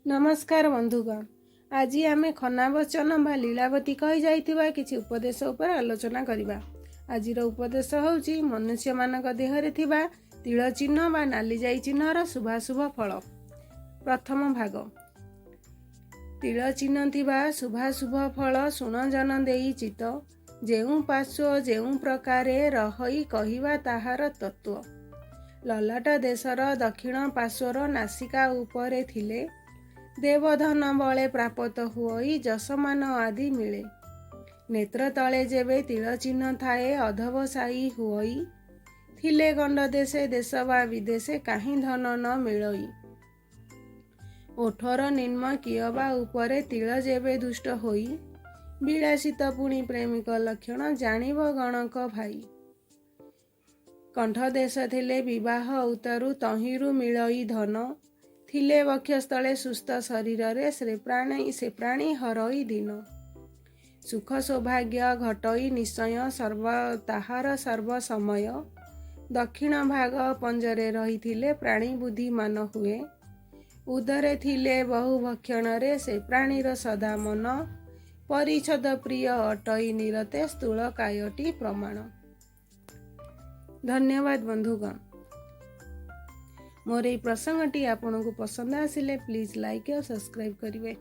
ନମସ୍କାର ବନ୍ଧୁଗଣ, ଆଜି ଆମେ ଖନାବଚନ ବା ଲୀଳାବତୀ କହିଯାଇଥିବା କିଛି ଉପଦେଶ ଉପରେ ଆଲୋଚନା କରିବା। ଆଜିର ଉପଦେଶ ହେଉଛି ମନୁଷ୍ୟମାନଙ୍କ ଦେହରେ ଥିବା ତିଳ ଚିହ୍ନ ବା ନାଲିଜାଇ ଚିହ୍ନର ଶୁଭାଶୁଭ ଫଳ। ପ୍ରଥମ ଭାଗ। ତିଳ ଚିହ୍ନ ଥିବା ଶୁଭାଶୁଭ ଫଳ ଶୁଣ ଜନ ଦେଇ ଚିତ୍ତ। ଯେଉଁ ପାର୍ଶ୍ୱ ଯେଉଁ ପ୍ରକାରେ ରହଇ କହିବା ତାହାର ତତ୍ତ୍ୱ। ଲଲାଟ ଦେଶର ଦକ୍ଷିଣ ପାର୍ଶ୍ୱର ନାସିକା ଉପରେ ଥିଲେ ଦେବଧନ ବଳେ ପ୍ରାପତ ହୁଅଇ, ଯଶମାନ ଆଦି ମିଳେ। ନେତ୍ର ତଳେ ଯେବେ ତିଳ ଚିହ୍ନ ଥାଏ ଅଧ୍ୟବସାୟୀ ହୁଅଇ। ଥିଲେ ଗଣ୍ଡ ଦେଶେ, ଦେଶ ବା ବିଦେଶେ କାହିଁ ଧନ ନ ମିଳଇ। ଓଠର ନିମ୍ନ କିଅବା ଉପରେ ତିଳ ଯେବେ ଦୁଷ୍ଟ ହୋଇ, ବିଳାସିତ ପୁଣି ପ୍ରେମିକ ଲକ୍ଷଣ ଜାଣିବ ଗଣକ ଭାଇ। କଣ୍ଠ ଦେଶ ଥିଲେ ବିବାହ ଉତ୍ତାରୁ ତହିଁରୁ ମିଳଇ ଧନ। ଥିଲେ ବକ୍ଷସ୍ଥଳେ ସୁସ୍ଥ ଶରୀରରେ ସେ ପ୍ରାଣୀ ହରଇ ଦିନ। ସୁଖ ସୌଭାଗ୍ୟ ଘଟଇ ନିଶ୍ଚୟ ସର୍ବ ତାହାର ସର୍ବ ସମୟ। ଦକ୍ଷିଣ ଭାଗ ପଞ୍ଜରେ ରହିଥିଲେ ପ୍ରାଣୀ ବୁଦ୍ଧିମାନ ହୁଏ। ଉଦରେ ଥିଲେ ବହୁ ଭକ୍ଷଣରେ ସେ ପ୍ରାଣୀର ସଦା ମନ। ପରିଚ୍ଛଦ ପ୍ରିୟ ଅଟଇ ନିରତେ ସ୍ଥୂଳ କାୟଟି ପ୍ରମାଣ। ଧନ୍ୟବାଦ ବନ୍ଧୁଗଣ। ମୋର ଏଇ ପ୍ରସଙ୍ଗଟି ଆପଣଙ୍କୁ ପସନ୍ଦ ଆସିଲେ ପ୍ଲିଜ୍ ଲାଇକ୍ ଆଉ ସବସ୍କ୍ରାଇବ୍ କରିବେ।